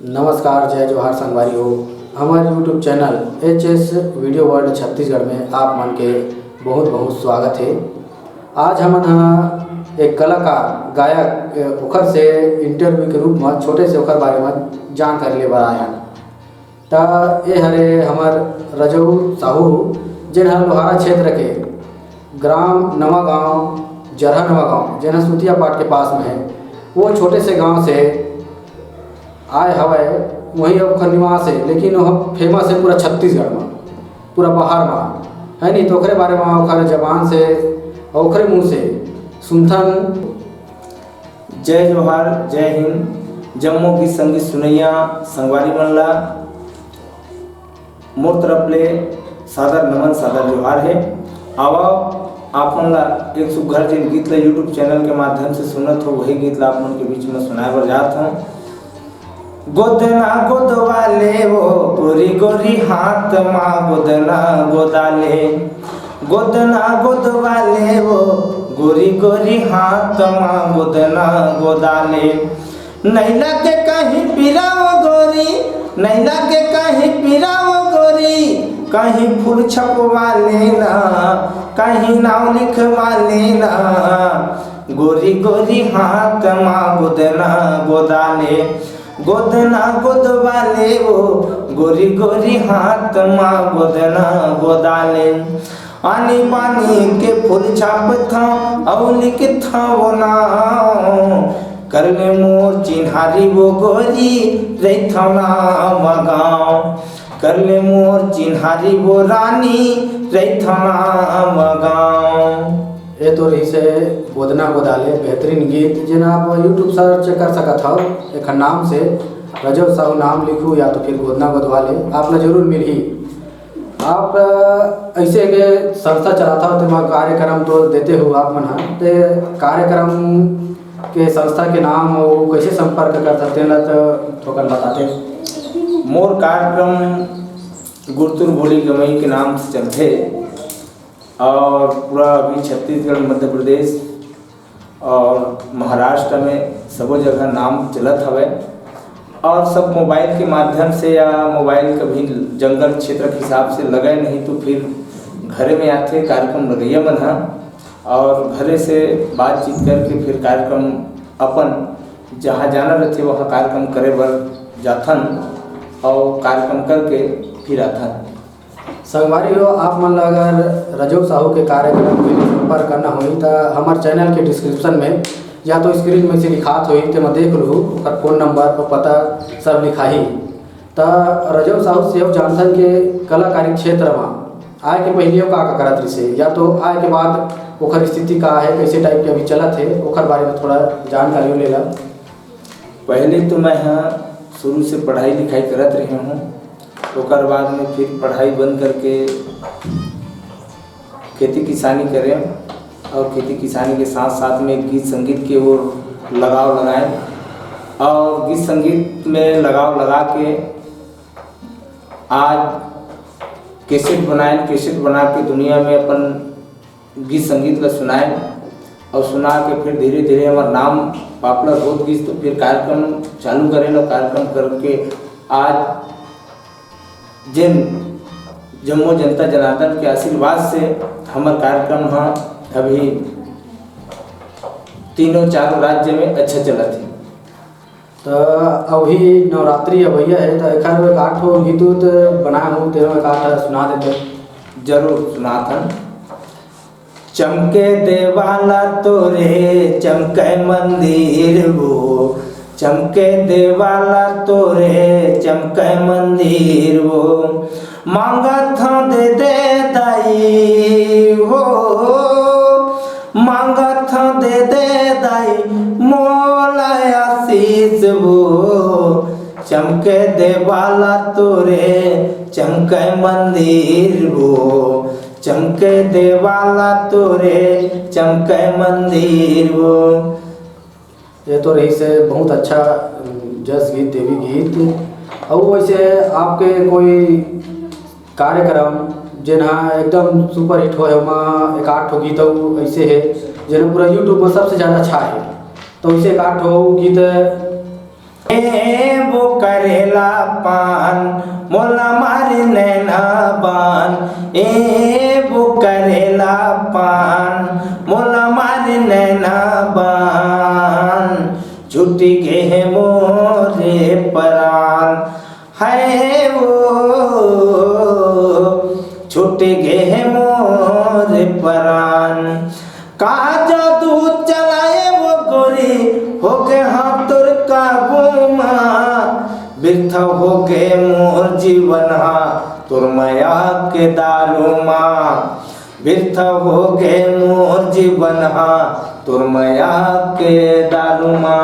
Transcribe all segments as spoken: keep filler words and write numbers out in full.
नमस्कार, जय जोहार संगवारी हो। हमर YouTube channel H S video world Chhattisgarh में आप मन के बहुत बहुत स्वागत हे। आज हमन ह एक कलाकार गायक, ए, ओखर से इंटरव्यू के रूप में छोटे से ओखर बारे में जानकारी ले बर आए हन। त ए हरे हमर रजऊ साहू, जेन ह लोहारा क्षेत्र के ग्राम नवा गांव, जरहा नवा गांव, जेन ह सुतिया पाट के पास में हे, वो छोटे से गांव से आए हवय। वहीं ओखर निवास हे, लेकिन वो फेमस हे पूरा छत्तीसगढ़ में, पूरा बाहर में, है नी? तो ओकरे बारे में, ओकर जबान से, ओकरे मुंह से सुनथन। जय जोहार, जय हिंद। जम्मो गीत संगीत सुनैया संगवारी मन ला मोर तरफ ले सादर नमन, सादर जोहार हे। आवा, आप मन ला एक सुघर जेन गीत ला YouTube चैनल के माध्यम से सुनत हो, वही गीत ला आप मन के बीच में सुनाए बर जात हूँ। गोदना गोदवाले वो, गोरी गोरी हाथ मा गोदना गोदाले। गोदना गोदवाले वो, गोरी गोरी हाथ मा गोदना गोदाले। नैला के कहीं पिराव गोरी, नैला के कहीं पिराव गोरी, कहीं फूल छपवा लेना, कहीं नाव लिखवा लेना। गोरी गोरी हाथ मा गोदना गोदाले, गोदना गोदवाले वो, गोरी गोरी हाथ मा गोदना गोदाले। आनी बानी के फूल छापथव अउ लिखथव नाव, कर ले मोर चिन्हारी वो गोरी, रहिथव नाव गाँव। कर ले मोर चिन्हारी वो रानी, रहिथव नाव गाँव। ए तो रहिसे गोदना गोदाले, बेहतरीन गीत, जेन आप YouTube सर्च कर सकत हव एखर नाम से, रजव साहू नाम लिखू या तो फिर गोदना गोदवाले, आप ला जरूर मिलही। आप, अ, ऐसे के संस्था चलात हव, तेमा कार्यक्रम तो देते हो आप मन ह, ते कार्यक्रम के संस्था के नाम अउ कैसे संपर्क कर सकते हैं, तेन ला तो थोकन बताते। मोर कार्यक्रम गुरतुर बोली गवई के नाम से चलथे और पूरा अभी छत्तीसगढ़, मध्य प्रदेश और महाराष्ट्र में सबो जगह नाम चलत हवय। और सब मोबाइल के माध्यम से या मोबाइल कभी जंगल क्षेत्र के हिसाब से लगे नहीं तो फिर घरे में आथे कार्यक्रम लगइया मन ह और घरे से बातचीत करके फिर कार्यक्रम अपन जहाँ जाना रहथे वहाँ कार्यक्रम करे बर जाथन और कार्यक्रम करके फिर आथन। संगवारी हो, आप मन ला अगर रजऊ साहू के कार्यक्रम के लिए संपर्क करना होही, त हमर चैनल के डिस्क्रिप्शन में या तो स्क्रीन में से लिखात होही, तेमा देख लूहू, ओकर फोन नंबर अउ पता सब लिखाही। त रजऊ साहू से अउ जानथन के कलाकारी क्षेत्र म आए के पहिली अउ का का करत रिहिसे, या तो आए के बाद ओकर स्थिति का हे, कैसे टाइप के अभी चलत हे, ओकर बारे में थोड़ा जानकारी लेला। पहले तो मैं ह शुरू से पढ़ाई लिखाई करत रहे हूँ, ओकर बाद में फिर पढ़ाई बंद करके खेती किसानी करें और खेती किसानी के साथ साथ में गीत संगीत के ओर लगाव लगाएं और गीत संगीत में लगाव लगा के आज कैसेट बनाएं। कैसेट बना के दुनिया में अपन गीत संगीत ला सुनाएं और सुना के फिर धीरे धीरे हमर नाम पॉपुलर होत गिस, तो फिर कार्यक्रम चालू करें और कार्यक्रम करके आज जेन जम्मो जनता जनार्दन के आशीर्वाद से हमर कार्यक्रम ह अभी तीनों चारों राज्य में अच्छा चलत हे। त अभी नवरात्रि अवइया हे, त एखर एक आठ ठो गीत उत बनाए हो, तेनो एक आठ सुना देते। जरूर सुनात हन। चमके देवाला तोरे चमके मंदिर वो, चमके देवाला तोरे चमके मंदिर वो, मांगत हूँ दे दे दाई हो, मांगत हूँ दे दे दाई मोला आशीष वो, चमके देवाला तोरे चमके मंदिर वो, चमके देवाला तोरे चमके मंदिर वो। ये तो रहिसे बहुत अच्छा, अम, जस गीत, देवी गीत। अउ वैसे आपके कोई कार्यक्रम जेन ह एकदम सुपरहिट होए, ओमा एक आध ठो गीत अउ ऐसे हे जेन पूरा YouTube में सबसे ज़्यादा छाए हे, तो वैसे एक आध ठो गीत ए वो करेला पान, मोला मारे नैना बान। ए वो करेला पान, मोला मारे नैना बान। छूट गे हे मोरे परान, हाय वो छूट गे हे मोरे परान। का जादू चलाए वो गोरी, होगे हाथ तोर काबू मा। बिरथा होगे मोर जीवन हा, तोर मया के दारू मा। बिरथा होगे मोर जीवन हा, तोर मया के दारू मा।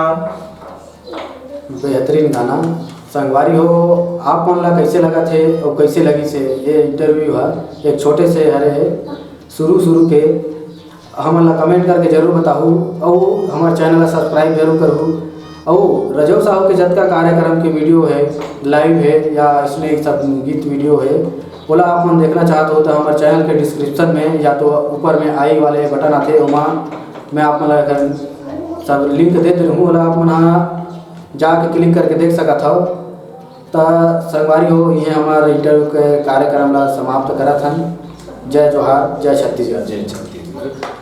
बेहतरीन गाना। संगवारी हो, आप मन ला कैसे लगत हे अउ कैसे लगिस हे ये इंटरव्यू हर? एक छोटे से हरे हे, शुरू शुरू के। हमन ला कमेंट करके जरूर बताहू अउ हमर चैनल ला सब्सक्राइब जरूर करहू। अउ रजौ साहू के जतका कार्यक्रम के वीडियो हे, लाइव हे या इसने सब गीत वीडियो हे, ओला आप मन देखना चाहत हो तो हमर चैनल के डिस्क्रिप्शन में या तो ऊपर में आई वाले बटन आथे, ओमा मैं आप मन ला एकर सब लिंक दे दे रहूँ, ओला आप मन हा जाके क्लिक करके देख सकत हव। त संगवारी हो, ये हमर इंटरव्यू के कार्यक्रम ला समाप्त करत हन। जय जोहार, जय छत्तीसगढ़। जय छत्तीसगढ़।